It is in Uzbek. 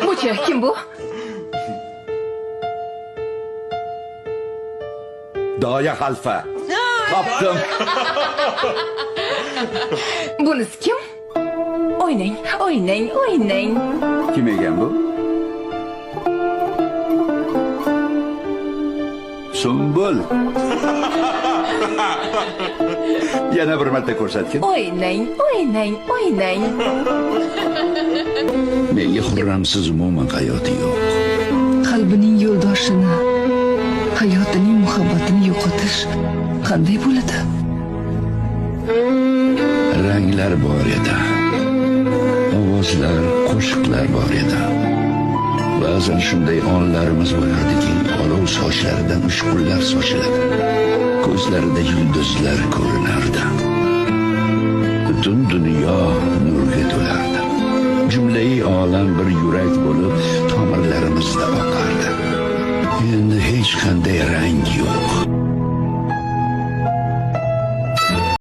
Bu-chi, kim bu? Doya xalfa. Topdim. Bunisi kim? O'ynang, o'ynang, o'ynang. Kim ekan bu? Sumbul. Yana bir marta ko'rsatgin. O'ynang, o'ynang, o'ynang. Menga Xurramsiz umuman hayoti yo'q. Qalbining yo'ldoshini, hayotining muhabbatini yo'qotish qanday bo'ladi? Ranglar bor edi. Ovozlar, qo'shiqlar bor edi. Ba'zan shunday onlarimiz bo'lardiki, olov sochlaridan uchqunlar sochiladi. Ko'zlarida yulduzlar ko'rinardi. Butun dunyo nurga to'lardi. Jumlai olam bir yurak bo'lib tomirlarimizda oqardi. Endi hech qanday rang yo'q.